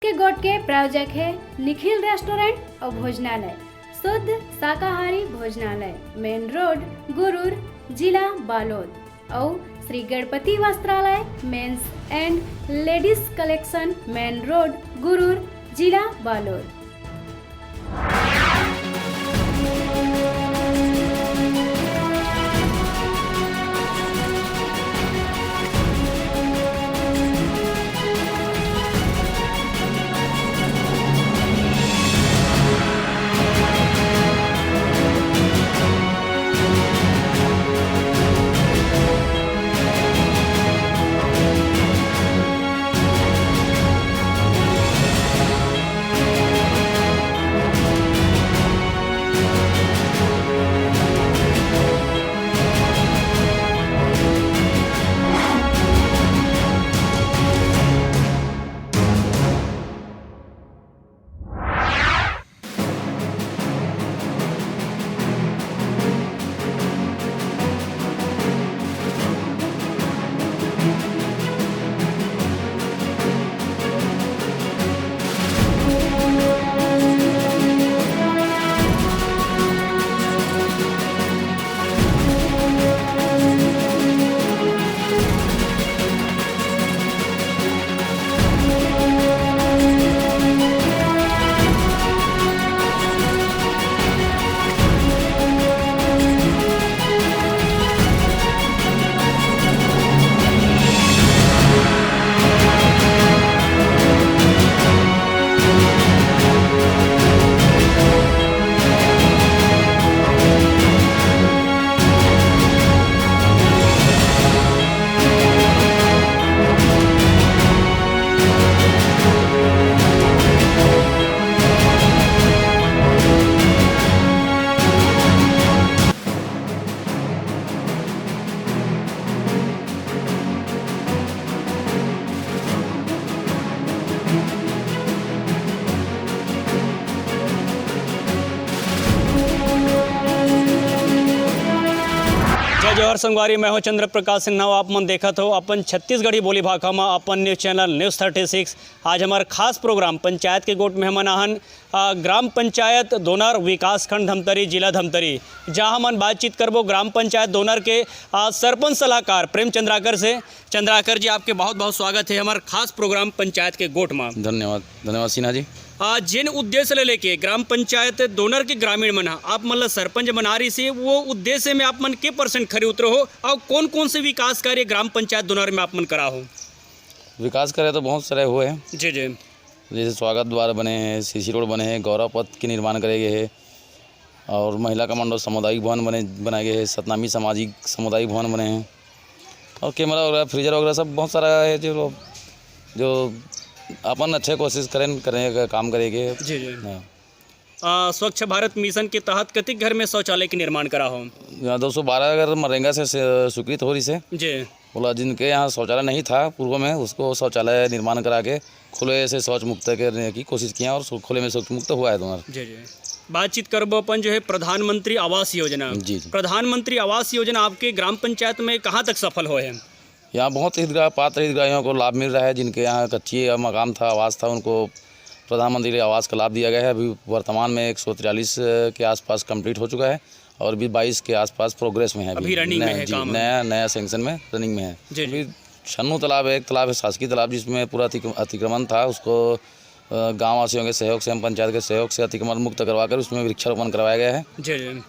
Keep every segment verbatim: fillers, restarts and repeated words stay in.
के गोठ के प्रायोजक हे निखिल रेस्टोरेंट अउ भोजनालय, शुद्ध शाकाहारी भोजनालय, मेन रोड, गुरूर, जिला बालोद, अउ श्री गणपति वस्त्रालय, men's and ladies collection, main road, Gurur, जिला बालोद। जय जोहार संगवारी, मैं हूं चंद्र प्रकाश सिन्हा। आप मन देखत हो अपन छत्तीसगढ़ी बोली भाखा मा अपन news channel news thirty six. आज हमार खास प्रोग्राम पंचायत के गोठ में हमन आहन, आ, ग्राम पंचायत दोनर, विकासखंड धमतरी, जिला धमतरी, जहां हमन बातचीत करबो ग्राम पंचायत दोनर के, आ, सरपंच सलाहकार प्रेम चंद्राकर से। चंद्राकर जी, आपके बहुत बहुत स्वागत है हमार खास प्रोग्राम पंचायत के गोठ मा। धन्यवाद, धन्यवाद सिन्हा जी। आ, जेन उद्देश्य ले लेके ग्राम पंचायत दोनर के ग्रामीण मन ह आप मन ला सरपंच बना रही से, वो उद्देश्य में आप मन के परसेंट खरे उतरे हो और कौन कौन से विकास कार्य ग्राम पंचायत दोनर में आप मन करा हो? विकास कार्य तो बहुत सारे हुए हैं। जी, जी। जैसे स्वागत द्वार बने हैं, सीसी रोड बने हैं, गौरव पथ के निर्माण करे गए हैं और महिला कमांडो सामुदायिक भवन बने, बनाए गए हैं, सतनामी सामाजिक सामुदायिक भवन बने हैं और कैमरा वगैरह, फ्रीजर वगैरह सब बहुत सारा है जो, जो अपन अच्छे कोशिश करें, करने का काम करेंगे। जी, जी। हाँ। आ, स्वच्छ भारत मिशन के तहत कतिक घर में शौचालय के निर्माण करा हो? यहाँ दो सौ बारह घर मनरेगा से, से स्वीकृत हो रही से। जी। बोला, जिनके यहाँ शौचालय नहीं था पूर्व में, उसको शौचालय निर्माण करा के खुले से शौच मुक्त करने की कोशिश किया और सु-, खुले में शौच मुक्त हुआ है दोनों। जी, जी। बातचीत करबो अपन जो है प्रधानमंत्री आवास योजना। जी, जी। प्रधानमंत्री आवास योजना आपके ग्राम पंचायत में कहाँ तक सफल हुए हैं? यहाँ बहुत हितग्राह, पात्र हितग्राहियों को लाभ मिल रहा है। जिनके यहाँ कच्ची मकान था, आवास था, उनको प्रधानमंत्री आवास का लाभ दिया गया है। अभी वर्तमान में एक सौ तिरालीस के आसपास कंप्लीट हो चुका है और अभी बाईस के आसपास प्रोग्रेस में है। अभी अभी running में नया, है जी, काम। नया, नया सैंक्शन में रनिंग में है। जी, जी। अभी छन्नू तालाब है, एक तालाब है शासकीय तालाब, जिसमें पूरा अतिक्रम-, अतिक्रमण था, उसको, अ, गाँव वासियों के सहयोग से, हम पंचायत के सहयोग से अतिक्रमण मुक्त करवा कर उसमें वृक्षारोपण करवाया गया है। जी, जी।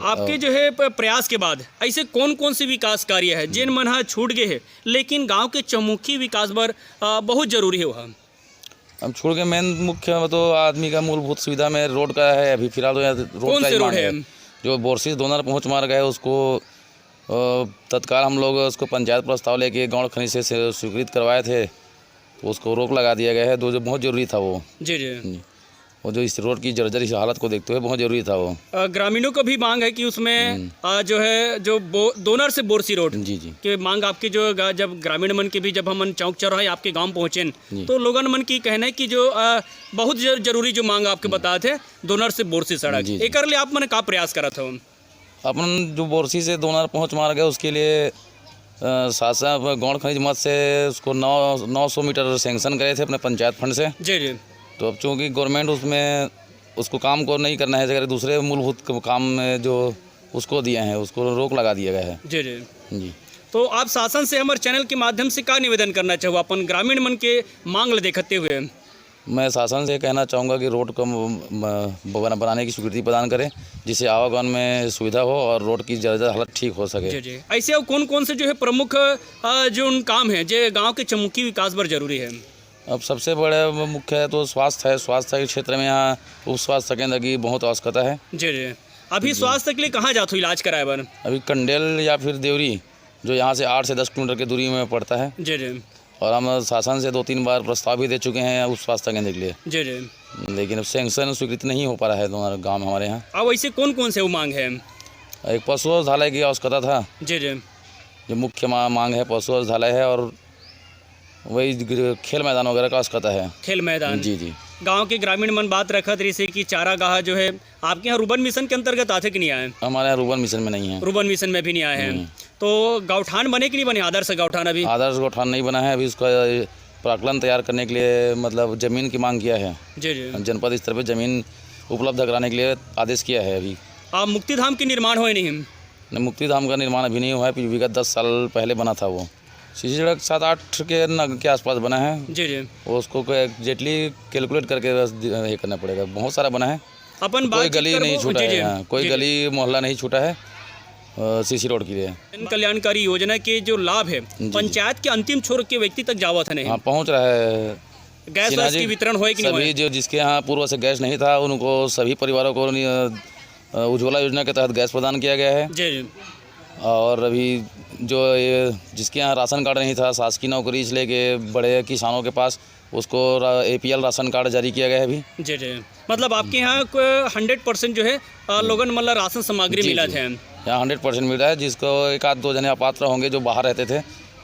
आपके जो है प-, प्रयास के बाद ऐसे कौन कौन से विकास कार्य है जिन मन ह छूट गए है, लेकिन गांव के चहुमुखी विकास बर, अ, बहुत जरूरी है वह? अब छोड़ के मेन मुख्य तो आदमी का मूलभूत सुविधा में रोड का है। अभी फिलहाल तो यहाँ रोड कौन का से ही रोड मांग है? है। जो बोरसी से दोनर पहुँच मार्ग है, उसको, अ, तत्काल हम लोग उसको पंचायत प्रस्ताव लेके गौड़ खनिज से, से स्वीकृत करवाए थे, तो उसको रोक लगा दिया गया है, जो, जो बहुत ज़रूरी था वो। जी, जी। जी। वो जो इस रोड की जर्जर इस हालत को देखते हुए बहुत ज़रूरी था वो। अ, ग्रामीणों का भी मांग है कि उसमें, हम्म। अ, जो है, जो बो-, दोनर से बोरसी रोड जी, जी। के मांग आपके जो गा-, जब ग्रामीण मन के भी जब हमन चौक चौराहे आपके गांव पहुंचेन, जी। तो लोगन मन की कहना है कि जो, अ, बहुत जर-, जरूरी जो मांग आपके हम्म। बताए थे, दोनर से बोरसी सड़क, जी, जी। एकर ले आप मन का प्रयास करत हो? अपन जो बोरसी से दोनर पहुंच मार्ग है, उसके लिए शासन, गौड़ खनिज मद से उसको नौ नौ सौ मीटर सैंक्शन करे थे अपने पंचायत फंड से। जी जी। तो अब चूँकि गवर्नमेंट उसमें उसको काम को नहीं करना है, अगर दूसरे मूलभूत क-, काम में जो उसको दिए हैं, उसको रोक लगा दिया गया है। जी जी। जी। तो आप शासन से हमर चैनल के माध्यम से का निवेदन करना चाहो अपन ग्रामीण मन के मांग ल देखते हुए? मैं शासन से कहना चाहूँगा कि रोड को म-, म-, बना-, बनाने की स्वीकृति प्रदान करें, जिससे आवागमन में सुविधा हो और रोड की ज़्यादा से ज़्यादा हालत ठीक हो सके। जी जी। ऐसे और कौन कौन से जो है प्रमुख अ, जो उन काम है जे गांव के चमुखी विकास बर जरूरी है? अब सबसे बड़ा मुख्य है तो स्वास्थ्य है। स्वास्थ्य के क्षेत्र में यहाँ उप स्वास्थ्य केंद्र की बहुत आवश्यकता है। जी जी। अभी जी। स्वास्थ्य के लिए कहाँ जाते हो इलाज कराए बर? अभी कंडेल या फिर देवरी, जो यहाँ से आठ से दस किलोमीटर की दूरी में पड़ता है। जी जी। और हम शासन से दो तीन बार प्रस्ताव भी दे चुके हैं उप स्वास्थ्य केंद्र के लिए। जी जी। लेकिन अब सैंक्शन स्वीकृत नहीं हो पा रहा है हमारे गाँव में, हमारे यहाँ। अब ऐसे कौन कौन से वो मांग है? एक पशु औषधालय की आवश्यकता था। जी जी। जो मुख्य मा-, मांग है पशु औषधालय है और वही ग्र-, खेल मैदान वगैरह का आवश्यकता है। खेल मैदान। जी जी। गांव के ग्रामीण मन बात रखत रहिसे कि चारागाह जो है आपके यहाँ रुबन मिशन के अंतर्गत आथे कि नहीं आए? हमारे यहाँ रुबन मिशन में नहीं है। रुबन मिशन में भी नहीं आए हैं। हम्म। तो गौठान बने कि नहीं बने, आदर्श गौठान अभी? आदर्श गौठान नहीं बना है, अभी उसका प्राकलन तैयार करने के लिए मतलब जमीन की मांग किया है। जी जी। जनपद स्तर पे जमीन उपलब्ध कराने के लिए आदेश किया है अभी। आ, मुक्ति धाम के निर्माण होए नहीं? नहीं, मुक्ति धाम का निर्माण अभी नहीं हुआ है, विगत दस साल पहले बना था वो। सीसी सड़क सात आठ के न, के आसपास बना है। जी जी। वो उसको को एग्जैक्टली कैलकुलेट करके बस दि-, ये करना पड़ेगा, बहुत सारा बना है। अपन कोई बातचीत गली नहीं करबो, छूटा जी है जी। यहाँ, कोई जी जी। गली मोहल्ला नहीं छूटा है अ, सीसी रोड के लिए। जन कल्याणकारी योजना के जो लाभ है जी जी। पंचायत के अंतिम छोर के व्यक्ति तक जावत है नहीं? हाँ, पहुँच रहा है। गैस सिन्हा वैस जी, की वितरण होए कि नहीं सभी होए? जो जिसके यहाँ पूर्व से गैस नहीं था उनको सभी परिवारों को नि-, अ, उज्ज्वला योजना के तहत गैस प्रदान किया गया है। जी जी। और अभी जो ये जिसके यहाँ राशन कार्ड नहीं था, शासकीय नौकरी से लेके बड़े किसानों के पास, उसको रा-, एपीएल राशन कार्ड जारी किया गया है अभी। जी जी। मतलब आपके यहाँ को हंड्रेड परसेंट जो है अ, लोगन मन ला राशन सामग्री जी मिलत जी। है। यहाँ हंड्रेड परसेंट मिल रहा है, जिसको एक आध दो जने अपात्र होंगे जो बाहर रहते थे,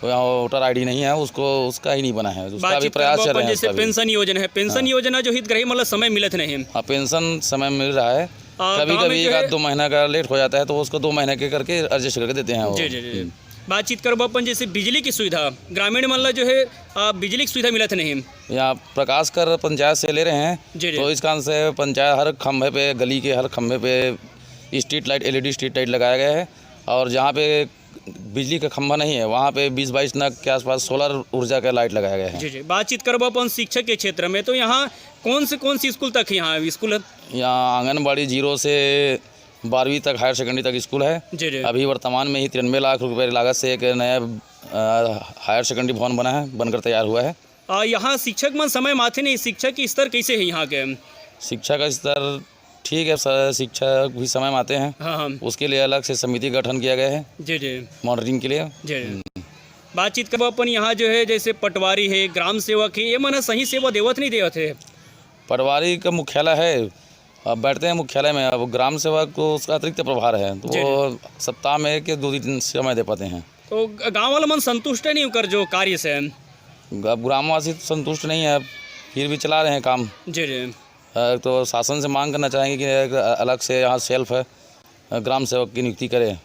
वो यहाँ वोटर आईडी नहीं है, उसको, उसका ही नहीं बना है, उसका अभी बातचीत प्रयास करबो चल अपन रहे हैं जैसे उसका भी। पेंशन योजना है, पेंशन हाँ। योजना जो हितग्राही मन ला समय मिलत नहीं। हाँ, पेंशन समय मिल रहा है, आ, कभी गाँव में कभी जो एक है आध दो महीना का लेट हो जाता है तो उसको दो महीने के करके एडजस्ट करके देते हैं वो। जी जी जी। हम्म। बातचीत करबो अपन जैसे बिजली की सुविधा, ग्रामीण मन ला जो है आ, बिजली की सुविधा मिलत नहीं। यहाँ प्रकाश कर पंचायत से ले रहे हैं जी जी। तो इस कारण से पंचायत हर खंभे पे, गली के हर खंभे पे street light, LED street light लगाया गया है और जहाँ पे बिजली का खंभा नहीं है वहाँ पे बीस बाईस नग के आसपास सोलर ऊर्जा का लाइट लगाया गया है। जी जी। बातचीत करबो अपन शिक्षक के क्षेत्र में, तो यहाँ कौन से कौन सी स्कूल तक है? यहाँ स्कूल है? यहाँ आंगनबाड़ी जीरो से बारहवीं तक हायर सेकेंडरी तक स्कूल है। जी जी। अभी वर्तमान में ही तिरानबे लाख रुपए लागत से एक नया अ, हायर सेकेंडरी भवन बना है, बनकर तैयार हुआ है। आ, यहाँ शिक्षक मन समय माथे नहीं, शिक्षा के स्तर कैसे है यहाँ के? शिक्षा का स्तर ठीक है सर, शिक्षक भी समय में आते हैं। हाँ हाँ। उसके लिए अलग से समिति गठन किया गया है जी जी। मॉनिटरिंग के लिए। जी। हम्म। बातचीत करबो अपन यहाँ जो है जैसे पटवारी है, ग्राम सेवक है, ये मन सही सेवा देवत नहीं देवत है? पटवारी का मुख्यालय है, अब बैठते हैं मुख्यालय में। अब ग्राम सेवक को उसका अतिरिक्त प्रभार है तो जी जी। वो सप्ताह में एक या दो दिन समय दे पाते हैं। तो ग-, गाँव वाला मन संतुष्ट है नहीं ओकर जो कार्य से? अब ग्रामवासी तो संतुष्ट नहीं है, फिर भी चला रहे हैं काम। जी जी। अ, तो शासन से मांग करना चाहेंगे कि एक अलग से यहाँ सेल्फ है, अ, ग्राम सेवक की नियुक्ति करे। अ,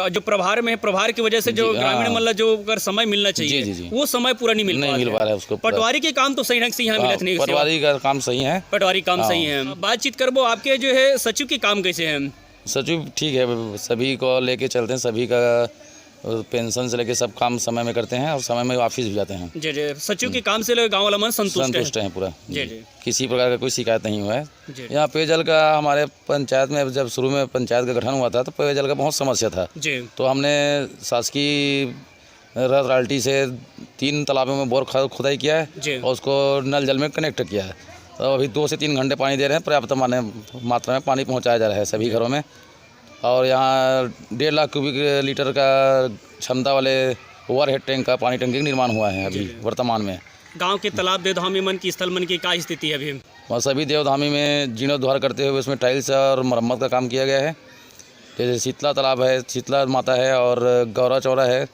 जो प्रभार में है, प्रभार की वजह से जो जी, ग्रामीण हाँ। मन ला जो ओकर समय मिलना चाहिए, जी, जी, जी। वो समय पूरा नहीं मिल नहीं पा मिल रहा पा है। रहा है उसको पूरा। पटवारी के काम तो सही ढंग से यहाँ हाँ, मिलत नहीं, सेवा। पटवारी का काम सही है। पटवारी काम हाँ। सही है। बातचीत करबो, आपके जो है सचिव के काम कैसे हैं? सचिव ठीक है, सभी को लेके चलते हैं, सभी का, अ, पेंशन से लेके सब काम समय में करते हैं और समय में ऑफिस भी जाते हैं। जी जी। सचिव के हम्म। काम से लेके गाँव वाला मन संतुष्ट है? संतुष्ट हैं पूरा। जी जी। किसी प्रकार का कोई शिकायत नहीं हुआ है। जी। यहाँ पेयजल का हमारे पंचायत में, जब शुरू में पंचायत का गठन हुआ था तो पेयजल का बहुत समस्या था। जी। तो हमने शासकीय रथ राल्टी से तीन तालाबों में बोर ख-, खुदाई किया है जी। और उसको नल जल में कनेक्ट किया है। तो अभी दो से तीन घंटे पानी दे रहे हैं, पर्याप्त माने मात्रा में पानी पहुँचाया जा रहा है सभी जी। घरों में। और यहाँ डेढ़ लाख क्यूबिक लीटर का क्षमता वाले ओवरहेड टैंक का पानी टंकी का निर्माण हुआ है अभी जी, जी। वर्तमान में। गांव के तालाब देवधामी मन की स्थल मन की का स्थिति है अभी? वहाँ सभी देवधामी में जीर्णोद्धार करते हुए उसमें टाइल्स और मरम्मत का काम किया गया है। जैसे शीतला तालाब है, शीतला माता है और गौरा चौरा है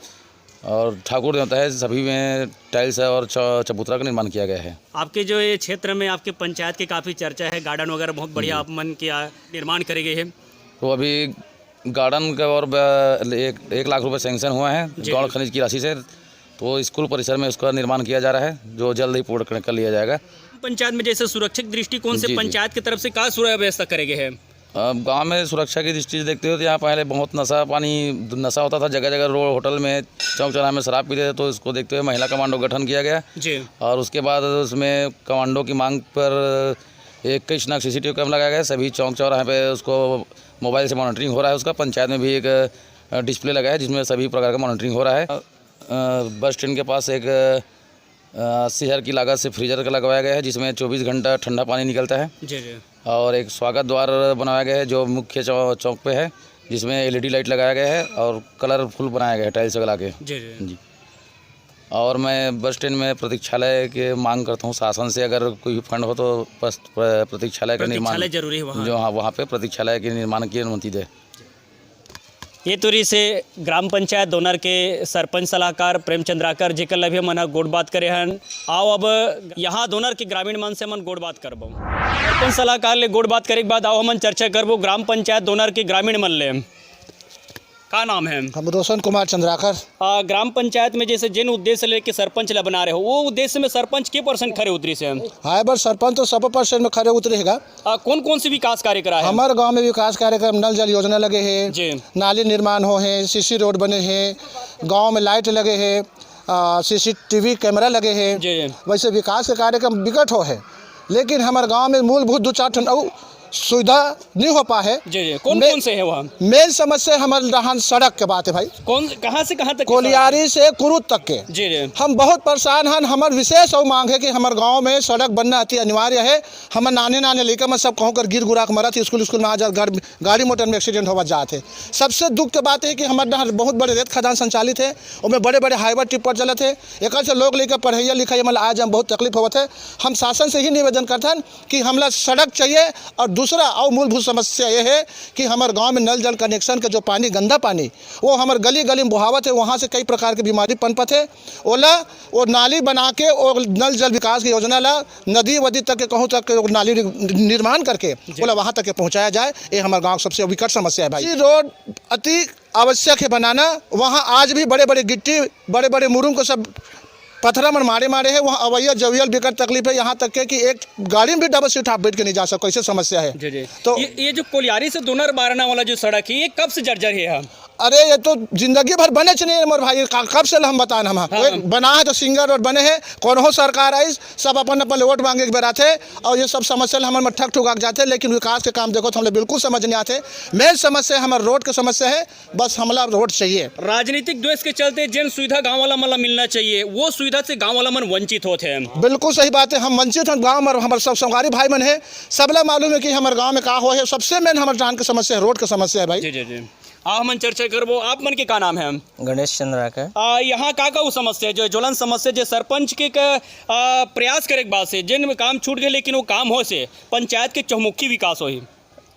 और ठाकुर देवता है, सभी में टाइल्स है और च-, चबूतरा का निर्माण किया गया है। आपके जो ये क्षेत्र में आपके पंचायत की काफ़ी चर्चा है, गार्डन वगैरह बहुत बढ़िया जी। आप मन के, आ, निर्माण करे गए हैं। तो अभी गार्डन का और ब-, एक, एक लाख रुपए सैंक्शन हुआ है जी। गौण खनिज की राशि से। तो स्कूल परिसर में उसका निर्माण किया जा रहा है, जो जल्द ही पूर्ण कर, कर लिया जाएगा। पंचायत में जैसे सुरक्षित दृष्टिकोण से जी, जी। पंचायत की तरफ से का सुरक्षा व्यवस्था करे गए हैं? अब गांव में सुरक्षा की दृष्टि से देखते हो तो यहाँ पहले बहुत नशा पानी, नशा होता था, जगह जगह रोड, होटल में, चौक चौराहे में शराब पीते थे। तो इसको देखते हुए महिला कमांडो गठन किया गया जी। और उसके बाद उसमें कमांडो की मांग पर इक्कीस नग सीसीटीवी कैमरा लगाया गया। सभी चौक चौराहे पे उसको मोबाइल से मॉनिटरिंग हो रहा है। उसका पंचायत में भी एक, अ, डिस्प्ले लगा है, जिसमें सभी प्रकार का मॉनिटरिंग हो रहा है। अ, बस स्टैंड के पास एक, अ, अस्सी हज़ार की लागत से फ्रीजर का लगवाया गया है, जिसमें चौबीस घंटा ठंडा पानी निकलता है। जी, जी। और एक स्वागत द्वार बनाया गया है, जो मुख्य चौ-, चौक पे है, जिसमें एलईडी लाइट लगाया गया है और कलरफुल बनाया गया है टाइल्स लगा के। जी, जी। जी। और मैं बस स्टैंड में प्रतीक्षालय के मांग करता हूँ शासन से, अगर कोई फंड हो तो बस प्र-, प्रतीक्षालय का निर्माण, प्रतीक्षालय जरूरी है वहाँ। जो, हाँ, वहाँ पे प्रतीक्षालय के निर्माण की अनुमति दे। ये तो रहिसे ग्राम पंचायत दोनर के सरपंच सलाहकार प्रेम चंद्राकर जी कर ले भी हमन ह गोठ बात करे हन। आओ अब यहाँ दोनर के ग्रामीण मन से हमन गोठ बात करबो। सरपंच सलाहकार ले गोठ बात करे के बाद आओ हमन चर्चा करबो ग्राम पंचायत दोनर के ग्रामीण मन ले। का नाम है? हम रोशन कुमार चंद्राकर। आ, ग्राम पंचायत में जैसे जिन उद्देश्य लेके सरपंच ला बना रहे हो, वो उद्देश्य में सरपंच के परसेंट खरे उतरिस है? हाय बर सरपंच तो सौ परसेंट में खरे उतरेगा। आ, कौन कौन से विकास कार्य करा है? हमर गांव में विकास कार्यक्रम, नल जल योजना लगे हे, जी। नाली निर्माण हो हे, सीसी रोड बने हे, गांव में लाइट लगे हे, आ, सीसीटीवी कैमरा लगे हे। जी, जी। वैसे विकास के कार्यक्रम बिकट हो हे, लेकिन हमर गांव में मूलभूत दू चार ठन अउ सुविधा नहीं हो पा हे। जी, जी। कौन, मे-, कौन से है वहाँ? मेन समस्या हमर डहान सड़क के बात है भाई। कौन, कहाँ से कहाँ तक की सड़क है? कोलियारी से कुरुद तक के। जी, जी। हम बहुत परेशान हन। हमर विशेष अउ मांग है कि हमर गांव में सड़क बनना अति अनिवार्य है। हमर नाने नाने लइका मन सब कहूँ कर गिर गुरा के मरत हे, स्कूल, स्कूल में आ जात, गाड़ी, गाड़ी मोटर में एक्सीडेंट होवत जात हे। सबसे दुख के बात है कि हमर डहान बहुत बड़े रेत खदान संचालित है, ओमे बड़े बड़े हाईवे टिप्पर चलत हे। एकर से लोग लइका पढ़ाई लिखाई में आज हम बहुत तकलीफ होवत है। हम शासन से ही निवेदन करथन कि हमला सड़क चाहिए, और दूसरा अउ मूलभूत समस्या ये है कि हमर गांव में नल जल कनेक्शन के जो पानी, गंदा पानी, वो हमर गली गली में बोहावत है, वहाँ से कई प्रकार के बीमारी पनपत है। ओला, वो नाली बना के, वो नल जल विकास की योजना ला नदी वदी तक के कहूँ तक के वो नाली नि-, निर्माण करके जी। ओला वहाँ तक के पहुँचाया जाए। ये हमर गांव सबसे विकट समस्या है भाई। रोड अति आवश्यक है बनाना। वहाँ आज भी बड़े बड़े गिट्टी, बड़े बड़े मुरुम को सब पथरा मन मारे मारे है। वहाँ अवैया जवियल बिकट तकलीफ है, यहाँ तक के कि एक गाड़ी में भी डबल सीट आप बैठ के नहीं जा सको, ऐसे समस्या है। जी, जी। तो ये, ये जो कोलियारी से दोनर बारना वाला जो सड़क है, ये कब से जर्जर है? अरे, ये तो जिंदगी भर बने च नहीं है मोर भाई, का-, कब से हम बतान हम, हाँ, कोई हाँ। बना है तो सिंगल रोड बने है, कोनो सरकार आई, सब अपन अपन वोट मांगे के बेर आथे, और ये सब समस्या ल हमर में ठक ठुका के जाथे, लेकिन विकास के काम देखो तो हमला बिल्कुल समझ नहीं आथे। मेन समस्या हमर रोड के समस्या है, बस हमला रोड चाहिए। राजनीतिक द्वेष के चलते जेन सुविधा गांव वाला मन ला मिलना चाहिए, वो सुविधा से गांव वाला मन वंचित होत हे। बिल्कुल सही बात है, हम वंचित हन, गांव में हमर सब संगवारी भाई मन है, सबला मालूम है कि हमर गांव में का हो है। सबसे मेन हमर जान के समस्या है, रोड के समस्या है भाई। जी, जी, जी। आ, हमन चर्चा करबो। आप मन के का नाम है? गणेश चंद्राकर। आ, यहाँ का का वो समस्या है, जो ज्वलन समस्या, जो सरपंच के का, आ, प्रयास करे के बाद से जेन काम छूट गए, लेकिन वो काम हो से पंचायत के चहुमुखी विकास होही?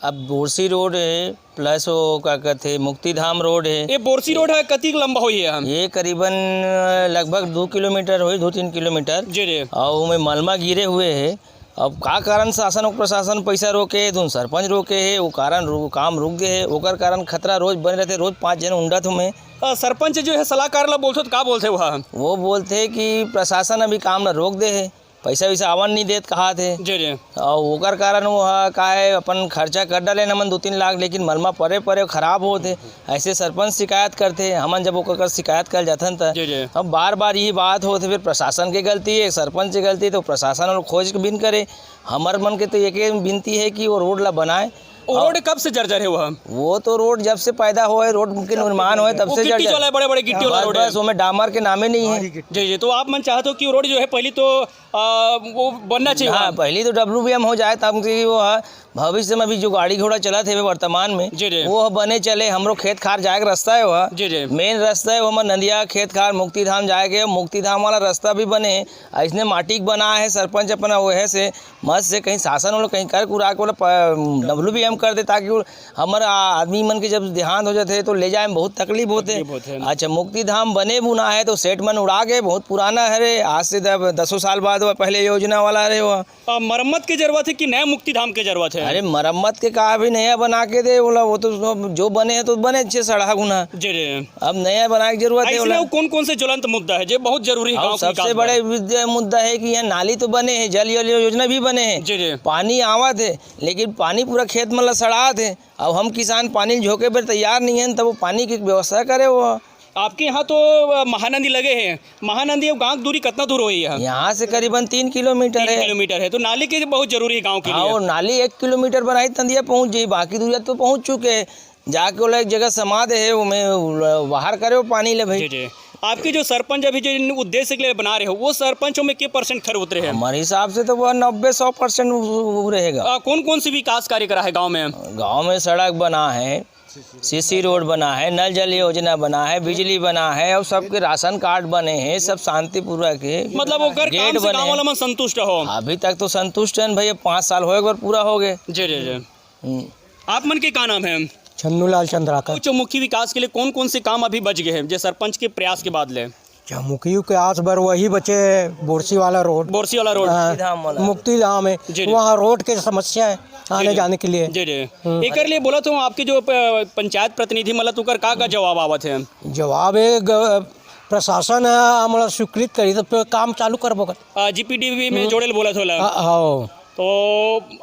अब बोरसी रोड है, प्लस वो का कहते, मुक्तिधाम रोड है। ये बोरसी रोड है, कतिक लंबा होही है हम? ये करीबन, अ, लगभग दो किलोमीटर होही, दो तीन किलोमीटर। जी, जी। और ओमे मलमा गिरे हुए है। अब का कारण शासन और प्रशासन पैसा रोके है, धुन सरपंच रोके है, वो कारण रु-, काम रुक गए है, ओकर कारण खतरा रोज बने रहते, रोज पाँच जन उंडत हूँ मैं। अ, सरपंच जो है सलाहकार ला बोलथो तो का बोलथे वह? वो बोलथे कि प्रशासन अभी काम ला रोक दे है, पैसा वैसा आवन नहीं देत कहात है। जी, जी। और ओकर कारण वो ह, का है, अपन खर्चा कर डाले न मन दो तीन लाख, लेकिन मलमा परे परे खराब होत है। ऐसे सरपंच शिकायत करथे, हमन जब ओकर कर शिकायत कर जाथन त जी, जी। अब बार बार यही बात होथे, फिर प्रशासन के गलती है, सरपंच के गलती है, तो प्रशासन और खोज के बिन करे। हमर मन के तो एक ही विनती है कि वो रोड ला बनाए। वो और रोड कब से जर्जर है वह? वो तो रोड जब से पैदा हुआ है, रोड के निर्माण हुआ है, तब वो से गिट्टी जर्जर। वाला है, बड़े बड़े गिट्टी वाला बस, रोड है। बस, ओमे डामर के नामे नहीं है। जी, जी, तो आप मन चाहते हो कि वो रोड जो है पहली तो, आ, वो बनना चाहिए हाँ, वहाँ। पहली तो डब्ल्यूबीएम हो जाए, तब कि वो, हाँ, भविष्य में अभी जो गाड़ी घोड़ा चलत हे वर्तमान में, जी, जी। वो बने चले, हमरो खेत खार जाए के रास्ता है वह। जी, जी। मेन रास्ता है वो हमर नंदिया खेत खार मुक्तिधाम जाए के, मुक्तिधाम वाला रास्ता भी बने, ऐसने माटी के बना है, सरपंच अपना वहे से मत से कहीं शासन वाला कहीं कर कुरा के वाला प-, डब्ल्यूबीएम कर दे, ताकि वो हमर आ-, आदमी मन के जब देहांत हो जाथे तो ले जाए में बहुत तकलीफ होथे। तकलीफ होथे। अच्छा, मुक्ति धाम बने बुना है तो सेठ मन उड़ा गए, बहुत पुराना हरे, आज से दब-, दसों साल बाद वो पहले योजना वाला रहे वो। आ, मरम्मत के जरूरत है कि नया मुक्ति धाम के जरूरत है? अरे, मरम्मत के का, अभी नया बना के दे बोला, वो तो जो, जो बने हैं तो बने अच्छे सड़क उना। जी, जी। अब नया बनाए के जरूरत है ऐसे बोला। में वो कौन-कौन से ज्वलंत मुद्दा है जो बहुत जरूरी है और गांव के सबसे विकास बड़े में? विद्या-, मुद्दा है कि यहाँ नाली तो बने हैं, जल जल योजना भी बने हैं, जी, जी। पानी आवत है, लेकिन पानी पूरा खेत मन ला सड़ात है। अब हम किसान पानी झोंके बर तैयार नहीं है, तब वो पानी की व्यवस्था करे वो। आपके यहाँ तो, अ, महानदी लगे हैं, महानदी अउ गांव के दूरी कितना दूर होही है? यहाँ से करीबन तीन किलोमीटर तीन है। किलोमीटर है, तो नाली के बहुत जरूरी है गांव के हाँ, लिए। और नाली एक किलोमीटर बनाई त नदिया पहुँच जाई, बाकी दूरिया तो पहुँच चुके हैं। जाके ओला एक जगह समा दे है, ओमे बाहर करे वो पानी ले भाई। जी, जी। आपके जो सरपंच अभी जो इन उद्देश्य के लिए बना रहे हो, वो सरपंचों में के परसेंट खरे उतरे हैं? हमारे हिसाब से तो वो नब्बे सौ परसेंट उ-, उ-, रहेगा। आ, कौन कौन से विकास कार्य करा है गांव में? गांव में सड़क बना है, सीसी रोड बना है, नल जल योजना बना है, बिजली बना है, और सबके राशन कार्ड बने हैं, सब शांतिपूर्वक है। मतलब ओकर गेट काम से बने गांव हैं। वाला मन संतुष्ट हो? अभी तक तो संतुष्ट हैं भैया, पाँच साल हो, एक बार पूरा हो गए। जी, जी, जी। हम्म। आप मन के का नाम है? छन्नूलाल चंद्राकर। चौमुखी विकास के लिए कौन कौन से काम अभी बच गए हैं, जो सरपंच के प्रयास के बाद ले? चौमुखी के आस बर वही बचे, बोरसी वाला रोड। बोरसी वाला रोड। हाँ, मुक्ति धाम वाला। मुक्ति धाम है। जी, जी। वहाँ रोड के समस्या है आने जी, जी। जाने के लिए। जी, जी। हम्म। एकर लिए बोला तो आपके जो प-, पंचायत प्रतिनिधि, मतलब, ओकर का का जवाब आवत है? जवाब है, ग-, प्रशासन है, हमला स्वीकृत करी तो फिर काम चालू करबो कर। आ, जीपीडीपी में हम्म। जोड़े ल बोला थोला। हाँ, हाँ। तो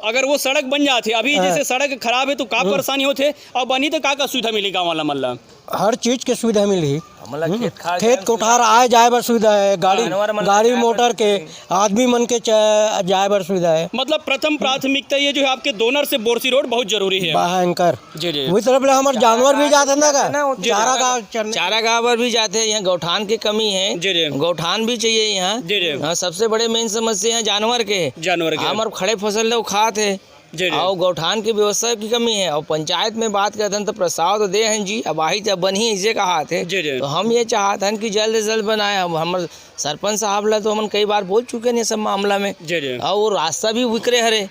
अगर वो सड़क बन जाथे, अभी हाँ। जैसे सड़क खराब है तो का हम्म। परेशानी होथे, और बनी तो का का सुविधा मिली गाँव वाला मन ला? हर चीज के सुविधा मिलही। हमला हम्म। खेत खार खेत जाए कोठार सुविधा। आए जाए बर सुविधा है, गाड़ी, जानवर मन गाड़ी जाए बर मोटर के, सुविधा है। आदमी मन के च-, जाए बर सुविधा है। मतलब प्रथम प्राथमिकता ये जो है आपके दोनर से बोरसी रोड बहुत जरूरी है। भयंकर। जी, जी। वही तरफ ले हमर जानवर भी जाते ना का? ना, वो जी, जी। चारा का चरने। चारा गाह बर भी जाते हैं, यहाँ गौठान की कमी है। जी, जी। गौठान भी चाहिए यहाँ। जी, जी। हाँ, सबसे बड़े मेन समस्या है जानवर के। जानवर के। हमर खड़े फसल ला खात है। जी, जी। और गौठान की व्यवस्था की कमी है। और पंचायत में बात करते हैं तो प्रस्ताव तो दे हैं जी, अब आही जब बनी इसे कहा थे। जी, जी। तो हम ये चाहते हैं कि जल्द से जल्द बनाए। अब हमर सरपंच साहब ला तो हमन कई बार बोल चुके हैं ये सब मामला में। जी, जी। और वो रास्ता भी विकरे हरे,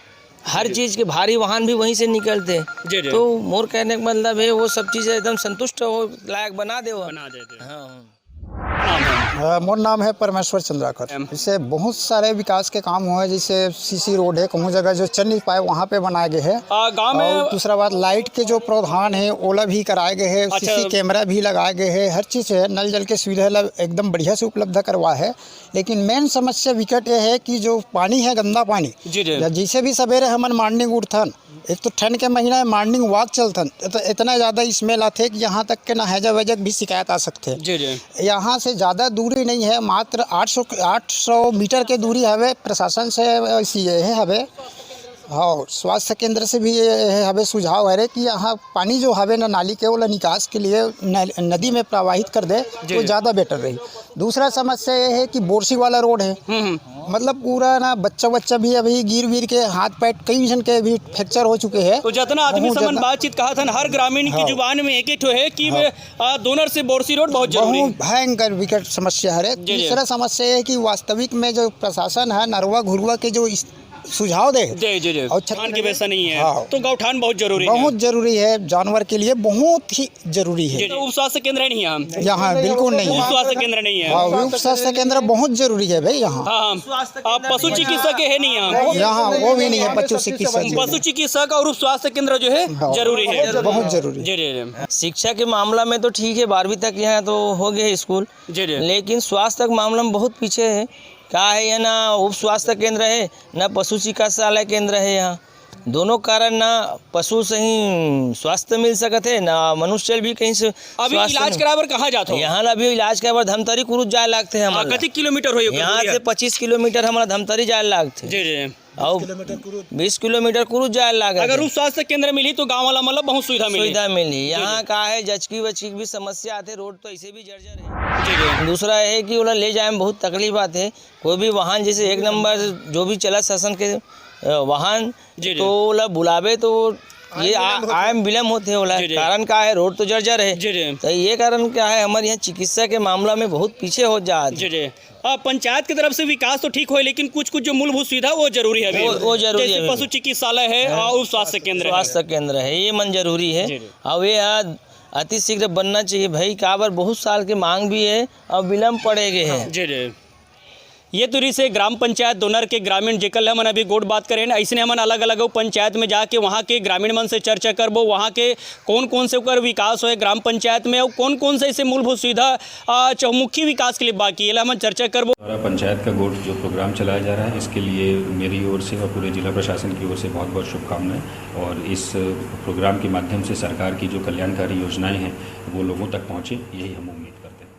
हर जी। चीज के भारी वाहन भी वहीं से निकलते हैं। जी, जी। तो मोर कहने का मतलब है वो सब चीजें एकदम संतुष्ट हो लायक बना दे वो। बना देते हैं। हाँ। नाम है? अ, मोर नाम है परमेश्वर चंद्राकर। एम। जैसे बहुत सारे विकास के काम हुए, जैसे सीसी रोड है, कहूँ जगह जो चल नहीं पाए, वहाँ पे बनाए गए हैं। आ, गाँव में और दूसरा बात, लाइट के जो प्रावधान है, ओला भी कराए गए हैं, अच्छा। सीसी कैमरा भी लगाए गए हैं, हर चीज़ है, नल जल के सुविधा ला एकदम बढ़िया से उपलब्ध करवा है। लेकिन मेन समस्या विकट ये है कि जो पानी है, गंदा पानी, जी, जी। या जैसे भी सवेरे हमन मॉर्निंग उठथन, एक तो ठंड के महीना है, मॉर्निंग वॉक चलथन, तो इतना ज़्यादा स्मेल आथे कि यहाँ तक के ना हैजा वैजा के भी शिकायत आ सकथे। जी, जी। यहाँ से ज़्यादा दूरी नहीं है, मात्र आठ सौ, आठ सौ मीटर के दूरी हवे। प्रशासन से ऐसी ये है हवे, हाँ, स्वास्थ्य केंद्र से भी ये है हवे सुझाव हरे कि यहाँ पानी जो हवे ना नाली के, ओला निकास के लिए न-, नदी में प्रवाहित कर दे, जी, तो जी। ज़्यादा बेटर रही। दूसरा समस्या ये है कि बोरसी वाला रोड है, हम्म, हम्म। मतलब पूरा ना बच्चा बच्चा भी अभी गिर वीर के हाथ पैर कई जन के भी फ्रैक्चर हो चुके हैं। तो जितना आदमी बहुत समन ज्यादा। बातचीत कहा था ना, हर ग्रामीण की हाँ। जुबान में एक ही ठो है कि हाँ। वे, आ, दोनर से बोरसी रोड बहुत जरूरी बहुत है। भयंकर विकट समस्या है। जी, जी। तीसरा समस्या ये है कि वास्तविक में जो प्रशासन है, नरवा घुरुआ के जो इस, सुझाव दे जी, जी, जी। और छत्तीसगढ़ धान की व्यवस्था नहीं है, हाँ। तो गौठान बहुत जरूरी है। बहुत जरूरी है, जानवर के लिए बहुत ही जरूरी है। जी, जी। तो उप स्वास्थ्य केंद्र है नहीं यहाँ? यहाँ बिल्कुल नहीं उप है। स्वास्थ्य केंद्र नहीं है। हाँ, उप स्वास्थ्य केंद्र बहुत जरूरी है भाई यहाँ। हाँ, हाँ। आप पशु चिकित्सक है नहीं यहाँ? यहाँ वो भी नहीं है, पशु चिकित्सक। पशु चिकित्सक और उप स्वास्थ्य केंद्र जो है हाँ, जरूरी है। बहुत जरूरी। जी, जी, जी। शिक्षा के मामला में तो ठीक है, बारहवीं तक यहाँ तो हो गए स्कूल, जी, जी। लेकिन स्वास्थ्य के मामला में बहुत पीछे है। क्या है, ये ना उप स्वास्थ्य केंद्र है, ना पशु चिकित्सालय केंद्र है यहाँ। दोनों कारण ना पशु से ही स्वास्थ्य मिल सकत है, ना मनुष्य भी कहीं से अभी स्वास्थ्य इलाज में। कराए बर कहाँ जात हो? यहाँ ला अभी इलाज कराए बर धमतरी कुरुद जाए लागथे हाँ, हमन ला। कति किलोमीटर होही ओकर यहाँ दूरिया? से पच्चीस किलोमीटर हमन ला धमतरी जाए लागथे। जी, जी। और बीस किलोमीटर कुरुद जाए लागथे। अगर उप स्वास्थ्य केंद्र मिलही तो गाँव वाला मतलब बहुत सुविधा मिलही। सुविधा मिलही। जी, यहाँ जी। का है, जचकी वचकी भी समस्या आथे, रोड तो ऐसे भी जर्जर है। जी, जी। दूसरा है कि ओला ले जाए में बहुत तकलीफ आथे। कोई भी वाहन जैसे एक नंबर जो भी चला शासन के, अ, वाहन, जी, जी। तो ओला बुलावे तो ये आ-, आए म विलम्ब होथे ओला। जी, जी। कारण का है? रोड तो जर्जर है। जी, जी। तो ये कारण क्या है? हमर यहाँ चिकित्सा के मामला में बहुत पीछे हो जात हे। जी, जी। अ, पंचायत के तरफ से विकास तो ठीक होय, लेकिन कुछ-कुछ जो मूलभूत सुविधा वो जरूरी है अभी। वो, वो जरूरी जैसे है अभी। पशु चिकित्सालय है हाँ। और स्वास्थ्य केंद्र है। स्वास्थ्य केंद्र है, ये मन जरूरी है। जी, जी। और ये आज अति शीघ्र बनना चाहिए भाई, काबर बहुत साल के मांग भी है और विलम्ब पड़े गए हैं। जी, जी। ये तो रहिस हे ग्राम पंचायत दोनर के ग्रामीण, जेकर ले हमन अभी गोठ बात करेन। अइसने हमन अलग-अलग पंचायत में जाके वहाँ के ग्रामीण मन से चर्चा करबो, वहाँ के कौन-कौन से ओकर विकास होए ग्राम पंचायत में, अउ कौन-कौन से ऐसे मूलभूत सुविधा, अ, चहुमुखी विकास के लिए बाकी हे, एला हमन चर्चा करबो। हमारा पंचायत का गोठ जो प्रोग्राम चलाया जा रहा है, इसके लिए मेरी ओर से और पूरे जिला प्रशासन की ओर से बहुत-बहुत शुभकामनाएं। और इस प्रोग्राम के माध्यम से सरकार की जो कल्याणकारी योजनाएं हैं, वो लोगों तक पहुँचे, यही हम उम्मीद करते हैं।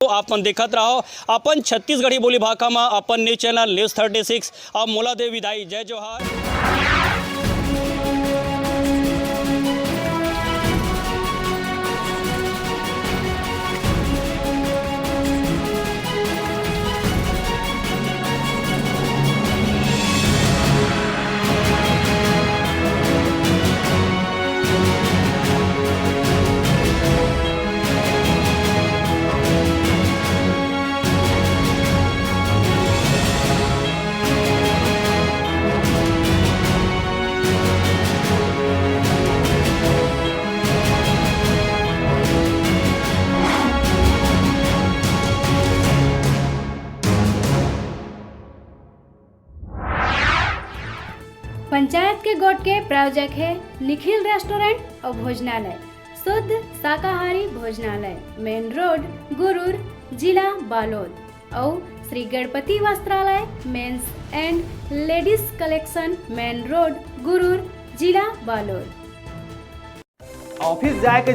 तो आप मन देखत रहो अपन छत्तीसगढ़ी बोली भाखा मा अपन news channel news thirty six. अब मोला दे विदाई, जय जोहार। पंचायत के गोठ के प्रायोजक हे निखिल रेस्टोरेंट अउ भोजनालय, शुद्ध शाकाहारी भोजनालय, मेन रोड, गुरूर, जिला बालोद, अउ श्री गणपति वस्त्रालय, men's and ladies collection, main road, Gurur, जिला बालोद। ऑफिस जाए के